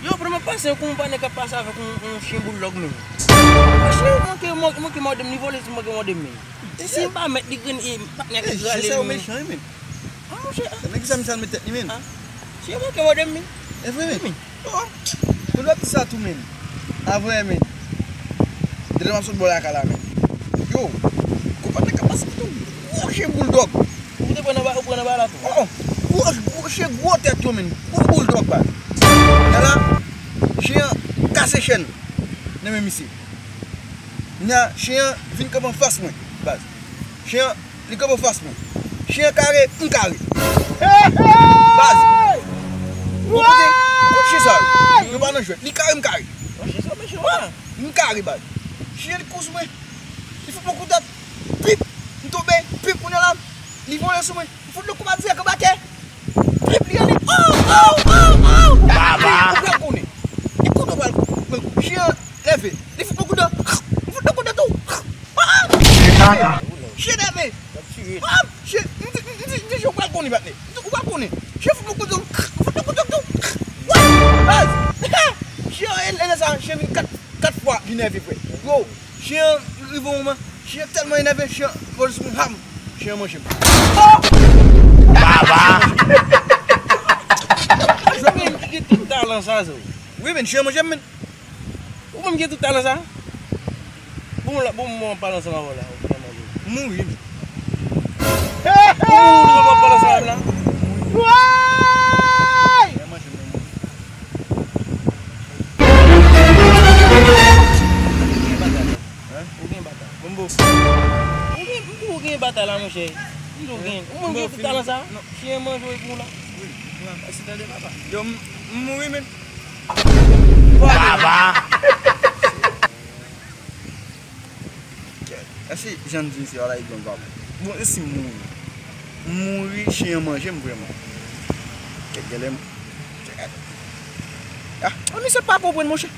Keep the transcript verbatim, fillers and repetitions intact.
Yo, premye pase kou m pa nèg k ap pase avèk yon, yon chen bouldòg menm. Chen manke, manke, manke mòde m, li vole sou manke mòde m menm. E si m pa mèt li grenn e patnè k ap rale. Chen sa yo mechan wi menm. Ah, monchè. Nèg sa misye al met tèt li menm. Ah. Chen manke mòde m menm. E vre menm. Oh, moun w ap di sa tou menm. A vre menm. Depi m ap sot bò lakay la menm. Yo, konprann nèg k ap pase pou tou. Gwo chen bouldòg. Ou te pran nan ba, ou pran nan ba la tou. Oh, gwo, gwo chen gwo tèt yo menm. Gwo bouldòg baz. Nèg la, chen an kase chèn nan men misye. Nya, chen an vin kanpe anfas mwen, baz. Chen an, li kanpe anfas mwen. Chen an kare, m kare. Baz. Bon kote, kote chen sa yo? Yo pa nan jwèt. Li kare, m kare. M kare, baz. Chen an li kouri sou mwen. Li fout mwen kou dwèt. Pip. M tonbe. Pip, kounye a la. Li vole sou mwen. M fout li kou bat dirèk anba tè. Pip, li ale. Oh, oh, oh, oh. Baba. Ou pral konnen. E kote ou pral konnen? Chen an leve. Li fout mwen kou dwèt. M fout li kou dwèt tou. Ah, ah. Chen nève. Ah, chen, m di, m di, m di, chen ou pral konnen, patnè. M di, ou pral konnen. Chen fout mwen kou dwèt. M fout li kou dwèt tou. Baz. Chen, e, e, lè sa, chen vin kat, kat fwa, vin nève vre. Yo, chen an rive yon moman, chen an tèlman enève, chen an vole sou mwen, ham, chen an manje m. Oh! Baba! Jwenn moun ki gen tout talan sa, zo. Wi, men, chen an manje m, men. Ou menm gen tout talan sa? Bon, la, bon, mwen pale ansanm avè w la, ou fè manje. M mouri, men. Ou mouri, mwen pale ansanm avè w la. Woy! Fè manje, mwen mouri. Hein? Ou gen batay. Bon, bon. Ou gen, ou gen batay la, monchè. Ou gen, ou menm gen tout talan sa? Non. Chen manje w pou w la. Wi, wi, mèsi tande, papa. Yo, m, m mouri, men. Baba! Èske jan di misye a la, li gen yon bab? Bon, e si m mouri? M mouri, chen an manje m vrèman. Kèk gèlè m. Ah, misye pa konprann, monchè.